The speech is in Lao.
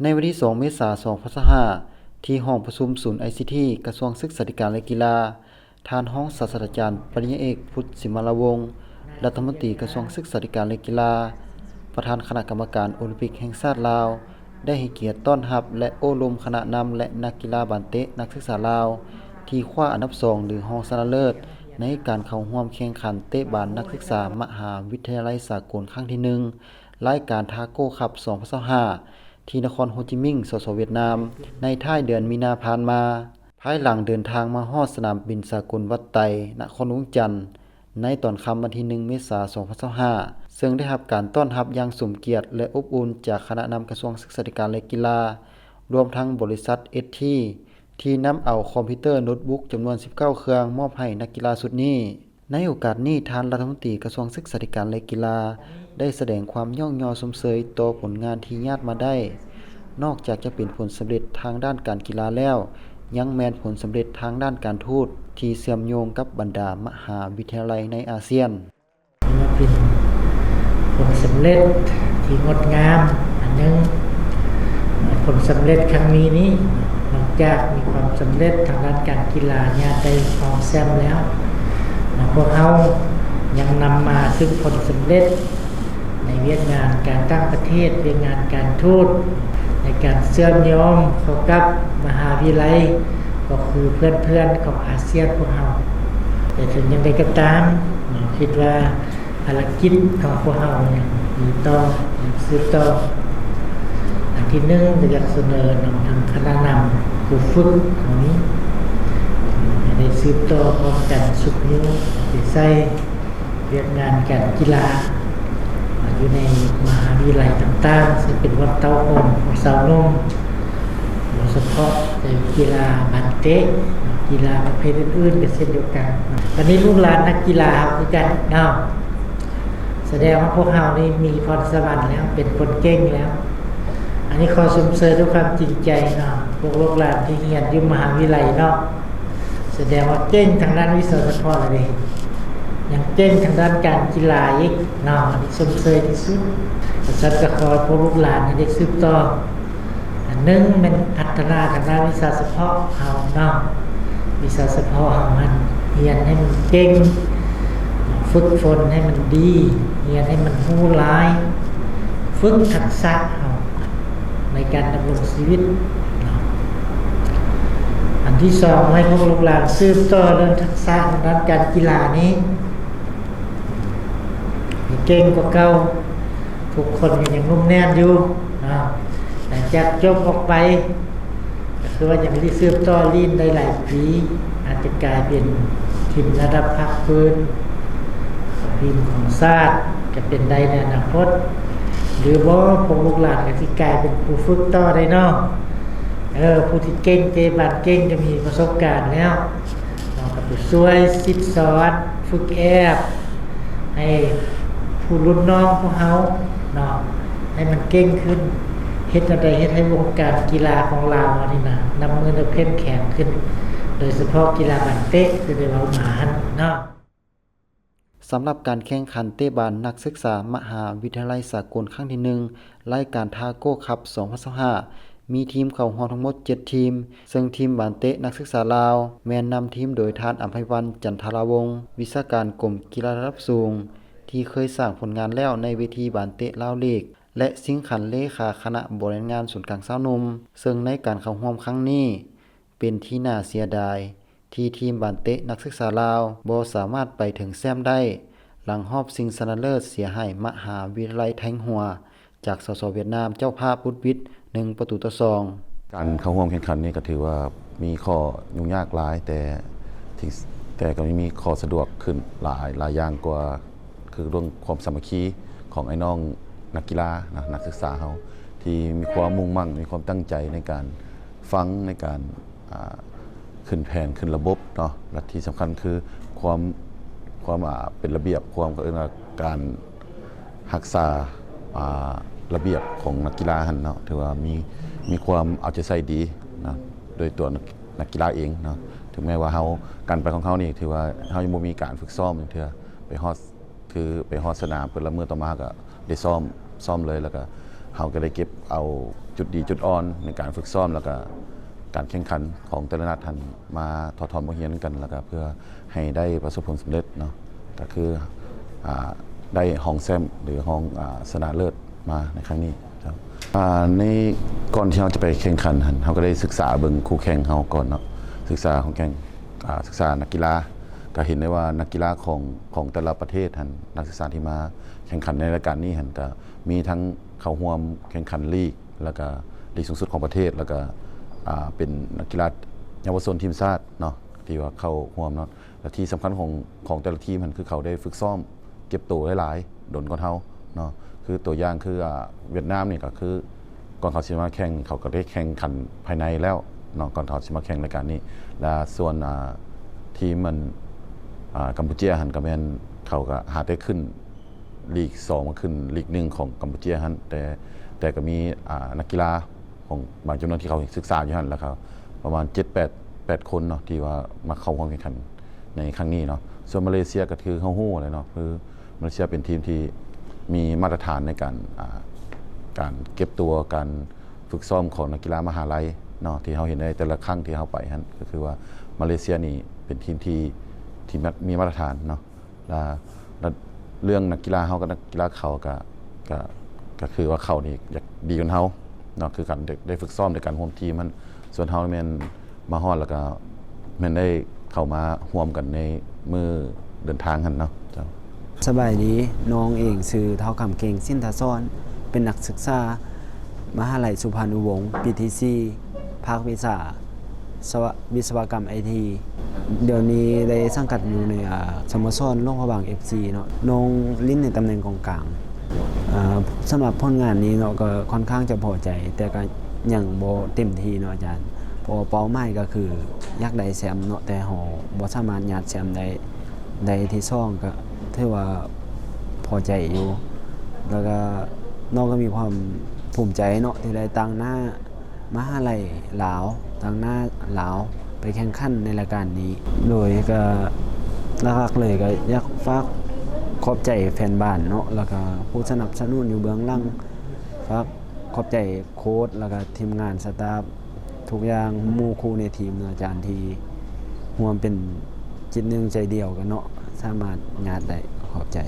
ໃນວັນທີສອງ ເມສາ ສອງພັນຊາວຫ້າ ທີ່ຫ້ອງປະຊຸມສູນ ໄອຊີທີ ກະຊວງສຶກສາທິການ ແລະ ກິລາ, ທ່ານຮອງສາດສະດາຈານ ປະລິນຍາເອກ ພຸດ ສິມມາລາວົງ ລັດຖະມົນຕີກະຊວງສຶກສາທິການ ແລະ ກິລາ, ປະທານຄະນະກຳມະການໂອລິມປິກແຫ່ງຊາດລາວ ໄດ້ໃຫ້ກຽດຕ້ອນຮັບ ແລະ ໂອ້ລົມຄະນະນຳ ແລະ ນັກກິລາບານເຕະນັກສຶກສາລາວ ທີ່ຄວ້າອັນດັບສອງ ຫຼື ຮອງຊະນະເລີດ ໃນການເຂົ້າຮ່ວມແຂ່ງຂັນເຕະບານນັກສຶກສາມະຫາວິທະຍາໄລສາກົນຄັ້ງທີໜຶ່ງ ລາຍການທາໂກ້ຄັບ ສອງພັນຊາວຫ້າ ທີ່ນະຄອນໂຮຈິມິງ ສສ ຫວຽດນາມ ໃນທ້າຍເດືອນມີນາຜ່ານມາ, ພາຍຫຼັງເດີນທາງມາຮອດສະໜາມບິນສາກົນວັດໄຕ ນະຄອນວຽງຈັນ ໃນຕອນຄ່ຳວັນທີໜຶ່ງ ເມສາ ສອງພັນຊາວຫ້າ ເຊິ່ງໄດ້ຮັບການຕ້ອນຮັບຢ່າງສົມກຽດ ແລະ ອົບອຸ່ນຈາກຄະນະນຳກະຊວງສຶກສາທິການ ແລະ ກິລາ, ລວມທັງບໍລິສັດ ເອສທີ ທີ່ນຳເອົາຄອມພິວເຕີໂນດບຸກຈຳນວນສິບເກົ້າເຄື່ອງມອບໃຫ້ນັກກິລາຊຸດນີ້. ໃນໂອກາດນີ້, ທ່ານລັດຖະມົນຕີກະຊວງສຶກສາທິການ ແລະ ກິລາ ໄດ້ສະແດງຄວາມຍ້ອງຍໍຊົມເຊີຍຕໍ່ຜົນງານທີ່ຍາດມາໄດ້. ນອກຈາກຈະເປັນຜົນສຳເລັດທາງດ້ານການກິລາແລ້ວ, ຍັງແມ່ນຜົນສຳເລັດທາງດ້ານການທູດທີ່ເຊື່ອມໂຍງກັບບັນດາມະຫາວິທະຍາໄລໃນອາຊຽນ. ເປັນຜົນສຳເລັດທີ່ງົດງາມອັນໜຶ່ງ. ຜົນສຳເລັດຄັ້ງນີ້ນີ້ ນອກຈາກມີຄວາມສຳເລັດທາງດ້ານການກິລາ ຍາດໄດ້ຮອງແຊ້ມແລ້ວ, ພວກເຮົາຍັງນຳມາຊຶ່ງຜົນສຳເລັດໃນວຽກງານການຕ່າງປະເທດ, ວຽກງານການທູດ, ໃນການເຊື່ອມໂຍງເຂົ້າກັບມະຫາວິທະຍາໄລ ກໍຄືເພື່ອນໆຂອງອາຊຽນພວກເຮົາ. ແຕ່ເຖິງຢ່າງໃດກໍຕາມ, ຄິດວ່າພາລະກິດຂອງພວກເຮົາຍັງມີຕໍ່, ຍັງສືບຕໍ່. ອັນທີໜຶ່ງ ກໍຢາກສະເໜີນຳທາງຄະນະນຳຜູ້ຝຶກເຮົານີ້ ໃຫ້ໄດ້ສືບຕໍ່ພ້ອມກັນ, ຊຸກຍູ້ເອົາໃຈໃສ່ວຽກງານການກິລາ ຢູ່ໃນມະຫາວິທະຍາໄລຕ່າງໆ ເຊິ່ງເປັນບ່ອນເຕົ້າໂຮມຂອງຊາວໜຸ່ມ, ໂດຍສະເພາະໃນກິລາບານເຕະ, ກິລາປະເພດອື່ນໆ ກໍເຊັ່ນດຽວກັນ. ບັດນີ້ລູກຫຼານນັກກິລາເຮົາຄືກັນເນາະ, ສະແດງວ່າພວກເຮົານີ້ມີພອນສະຫວັນແລ້ວ, ເປັນຄົນເກັ່ງແລ້ວ. ອັນນີ້ຂໍຊົມເຊີຍດ້ວຍຄວາມຈິງໃຈເນາະ, ພວກລູກຫຼານທີ່ຮຽນຢູ່ມະຫາວິທະຍາໄລເນາະ, ສະແດງວ່າເກັ່ງທາງດ້ານວິຊາສະເພາະແລ້ວເດ້, ຍັງເກັ່ງທາງດ້ານການກິລາອີກເນາະ, ອັນນີ້ຊົມເຊີຍທີ່ສຸດ. ກະຊັ້ນກໍຂໍໃຫ້ພວກລູກຫຼານໃຫ້ໄດ້ສືບຕໍ່. ອັນໜຶ່ງແມ່ນພັດທະນາທາງດ້ານວິຊາສະເພາະເຮົາເນາະ, ວິຊາສະເພາະເຮົາຫັ້ນ ຮຽນໃຫ້ມັນເກັ່ງ, ຝຶກຝົນໃຫ້ມັນດີ, ຮຽນໃຫ້ມັນຮູ້ຫຼາຍ, ຝຶກທັກສະເຮົາໃນການດຳລົງຊີວິດເນາະ. ອັນທີສອງ ໃຫ້ພວກລູກຫຼານສືບຕໍ່ເລື່ອງທັກສະທາງດ້ານການກິລານີ້ ໃຫ້ເກັ່ງກວ່າເກົ່າ. ທຸກຄົນກໍຍັງໜຸ່ມແໜ້ນຢູ່ເນາະ, ຫຼັງຈາກຈົບອອກໄປ ກໍຄືວ່າຍັງໄດ້ສືບຕໍ່ຫຼິ້ນໄດ້ຫຼາຍປີ, ອາດຈະກາຍເປັນທີມລະດັບພາກພື້ນ, ທີມຂອງຊາດ ກໍເປັນໄດ້ໃນອະນາຄົດ. ຫຼືບໍ່ ພວກລູກຫຼານກໍຊິກາຍເປັນຜູ້ຝຶກຕໍ່ໄດ້ເນາະ. ເອີ ຜູ້ທີ່ເກັ່ງ, ເຕະບານເກັ່ງ, ກໍມີປະສົບການແລ້ວເນາະ, ກໍໄປຊ່ວຍສິດສອນ, ຝຶກແອບ ໃຫ້ຜູ້ລຸ້ນນ້ອງພວກເຮົາເນາະ ໃຫ້ມັນເກັ່ງຂຶ້ນ. ເຮັດແນວໃດເຮັດໃຫ້ວົງການກິລາຂອງລາວເຮົານີ້ນະ ນັບມື້ນັບເຂັ້ມແຂງຂຶ້ນ, ໂດຍສະເພາະກິລາບານເຕະ ຄືໄດ້ເວົ້າມາຫັ້ນເນາະ. ສຳລັບການແຂ່ງຂັນເຕະບານນັກສຶກສາມະຫາວິທະຍາໄລສາກົນຄັ້ງທີໜຶ່ງ ລາຍການທາໂກ້ຄັບ ສອງພັນຊາວຫ້າ ມີທີມເຂົ້າຮ່ວມທັງໝົດເຈັດທີມ, ເຊິ່ງທີມບານເຕະນັກສຶກສາລາວ ແມ່ນນຳທີມໂດຍທ່ານ ອຳໄພວັນ ຈັນທາລາວົງ ວິຊາການກົມກິລາລະດັບສູງ ທີ່ເຄີຍສ້າງຜົນງານແລ້ວໃນເວທີບານເຕະລາວລີກ ແລະ ຊິງຂັນເລຂາຄະນະບໍລິຫານງານສູນກາງຊາວໜຸ່ມ, ເຊິ່ງໃນການເຂົ້າຮ່ວມຄັ້ງນີ້ ເປັນທີ່ໜ້າເສຍດາຍ ທີ່ທີມບານເຕະນັກສຶກສາລາວບໍ່ສາມາດໄປເຖິງແຊ້ມໄດ້ ຫຼັງຮອບຊິງຊະນະເລີດເສຍໃຫ້ມະຫາວິທະຍາໄລແທງຫົວ ຈາກ ສສ ຫວຽດນາມ ເຈົ້າພາບບຸດຫວິດ ໜຶ່ງປະຕູຕໍ່ສອງ. ການເຂົ້າຮ່ວມແຂ່ງຂັນນີ້ກໍຖືວ່າມີຂໍ້ຫຍຸ້ງຍາກຫຼາຍ, ແຕ່ທີ່ ແຕ່ກໍມີຂໍ້ສະດວກຂຶ້ນຫຼາຍ, ຫຼາຍຢ່າງກວ່າ ຄືເລື່ອງຄວາມສາມັກຄີຂອງໄອ້ນ້ອງນັກກິລານະ, ນັກສຶກສາເຮົາ ທີ່ມີຄວາມມຸ່ງໝັ້ນ, ມີຄວາມຕັ້ງໃຈໃນການຟັງ, ໃນການ ອ່າ ຂຶ້ນແຜນ, ຂຶ້ນລະບົບເນາະ ແລະ ທີ່ສຳຄັນຄືຄວາມ ຄວາມ ອ່າ ເປັນລະບຽບ, ຄວາມ ເອີ້ນວ່າການຮັກສາ ອ່າ ລະບຽບຂອງນັກກິລາຫັ້ນເນາະ, ຖືວ່າມີ ມີຄວາມເອົາໃຈໃສ່ດີນະ ໂດຍຕົວນັກ ນັກກິລາເອງເນາະ. ເຖິງແມ່ວ່າເຮົາ ການໄປຂອງເຮົານີ້ ຖືວ່າເຮົາຍັງບໍ່ມີການຝຶກຊ້ອມຈັກເທື່ອ, ໄປຮອດ ຄືໄປຮອດສະໜາມ ເພິ່ນລະມື້ຕໍ່ມາເຮົາກໍໄດ້ຊ້ອມ ຊ້ອມເລີຍ, ແລ້ວກໍ ເຮົາກໍໄດ້ເກັບເອົາຈຸດດີຈຸດອ່ອນໃນການຝຶກຊ້ອມ ແລ້ວກໍການແຂ່ງຂັນຂອງແຕ່ລະນັດຫັ້ນມາຖອດຖອນບົດຮຽນກັນ ແລ້ວກໍເພື່ອໃຫ້ໄດ້ປະສົບຜົນສຳເລັດເນາະ ກໍຄື ອາ ໄດ້ຮອງແຊ້ມ ຫຼື ຮອງ ອາ ຊະນະເລີດມາໃນຄັ້ງນີ້ເຈົ້າ. ອາ ໃນ ກ່ອນທີ່ເຮົາຈະໄປແຂ່ງຂັນຫັ້ນ ເຮົາກໍໄດ້ສຶກສາເບິ່ງຄູ່ແຂ່ງເຮົາກ່ອນເນາະ ສຶກສາຂອງແຂ່ງ ອາ ສຶກສານັກກິລາ ກໍເຫັນໄດ້ວ່ານັກກິລາຂອງ ຂອງແຕ່ລະປະເທດຫັ້ນ ນັກສຶກສາທີ່ມາແຂ່ງຂັນໃນລາຍການນີ້ຫັ້ນ ກໍມີທັງເຂົ້າຮ່ວມແຂ່ງຂັນລີກ ແລ້ວກະລີກສູງສຸດຂອງປະເທດ ແລ້ວກະ ອາ ເປັນນັກກິລາເຍົາວະຊົນທີມຊາດເນາະ ທີ່ວ່າເຂົ້າຮ່ວມເນາະ ແລະ ທີ່ສຳຄັນຂອງ ຂອງແຕ່ລະທີມຫັ້ນ ຄືເຂົາໄດ້ຝຶກຊ້ອມເກັບໂຕຫຼາຍໆ ດົນກ່ອນເຮົາເນາະ ຄືຕົວຢ່າງຄື ອາ ຫວຽດນາມນີ້ກໍຄື ກ່ອນເຂົາຊິມາແຂ່ງ ເຂົາກໍໄດ້ແຂ່ງຂັນພາຍໃນແລ້ວເນາະ ກ່ອນເຂົາຊິມາແຂ່ງລາຍການນີ້ ແລະ ສ່ວນ ອາ ທີມ ອັນ ອາ ກຳປູເຈຍຫັ້ນ ກໍແມ່ນເຂົາກໍຫາແຕ່ຂຶ້ນ ລີກສອງມາຂຶ້ນລີກໜຶ່ງຂອງກຳປູເຈຍຫັ້ນ ແຕ່ ແຕ່ກໍມີ ອາ ນັກກິລາຂອງບາງຈຳນວນທີ່ເຂົາສຶກສາຢູ່ຫັ້ນ ແລ້ວກໍປະມານເຈັດແປດ ແປດຄົນເນາະ ທີ່ວ່າມາເຂົ້າຮ່ວມແຂ່ງຂັນໃນຄັ້ງນີ້ເນາະ. ສ່ວນມາເລເຊຍກໍຄືເຮົາຮູ້ແຫຼະເນາະ ຄືມາເລເຊຍເປັນທີມທີ່ມີມາດຕະຖານໃນການ ອາ ການເກັບຕົວ ການຝຶກຊ້ອມຂອງນັກກິລາມະຫາໄລເນາະ ທີ່ເຮົາເຫັນໃນແຕ່ລະຄັ້ງທີ່ເຮົາໄປຫັ້ນ ກໍຄືວ່າມາເລເຊຍນີ້ເປັນທີມທີ່ ທີ່ ມີມາດຕະຖານເນາະ. ລະ ລະເລື່ອງນັກກິລາເຮົາກັບນັກກິລາເຂົາກະ ກະ ກະຄືວ່າເຂົານີ້ຢາກດີກວ່າເຮົາເນາະ ຄືການໄດ້ ໄດ້ຝຶກຊ້ອມ ໃນການຮ່ວມທີມຫັ້ນ ສ່ວນເຮົາແມ່ນມາຮອດ ແລ້ວກະແມ່ນໄດ້ເຂົ້າມາຮ່ວມກັນໃນມື້ເດີນທາງຫັ້ນເນາະເຈົ້າ. ສະບາຍດີ ນ້ອງເອງຊື່ ທ້າວຄຳເກັ່ງ ສິນທະສອນ ເປັນນັກສຶກສາ ມະຫາໄລສຸພານຸວົງ ປີທີສີ່ ພາກວິຊາ ສະວະ ວິສະວະກຳໄອທີ ດຽວນີ້ໄດ້ສັງກັດຢູ່ໃນ ອາ ສະໂມສອນຫຼວງພະບາງເອັຟຊີເນາະ. ນ້ອງຫຼິ້ນໃນຕຳແໜ່ງກອງກາງ. ອາ ສຳລັບຜົນງານນີ້ເນາະ ກໍຄ່ອນຂ້າງຈະພໍໃຈ ແຕ່ກໍຍັງບໍ່ເຕັມທີ່ເນາະອາຈານ ເພາະວ່າເປົ້າໝາຍກໍຄືຢາກໄດ້ແຊ້ມເນາະ ແຕ່ເຮົາບໍ່ສາມາດຍາດແຊ້ມໄດ້ ໄດ້ທີສອງກໍຖືວ່າພໍໃຈຢູ່ ແລ້ວກໍນ້ອງກໍມີຄວາມພູມໃຈເນາະ ທີ່ໄດ້ຕາງໜ້າມະຫາໄລລາວ ຕາງໜ້າລາວໄປແຂ່ງຂັນໃນລາຍການນີ້. ໂດຍກໍຫຼັກໆເລີຍກໍຢາກຝາກຂອບໃຈແຟນບານເນາະ ແລ້ວກໍຜູ້ສະໜັບສະໜູນຢູ່ເບື້ອງຫຼັງ ຝາກຂອບໃຈໂຄດ ແລ້ວກໍທີມງານ ສະຕາຟ ທຸກຢ່າງ ໝູ່ຄູ່ໃນທີມເນາະອາຈານ ທີ່ຮ່ວມເປັນຈິດໜຶ່ງໃຈດຽວກັນເນາະ ສາມາດຍາດໄດ້. ຂອບໃຈ.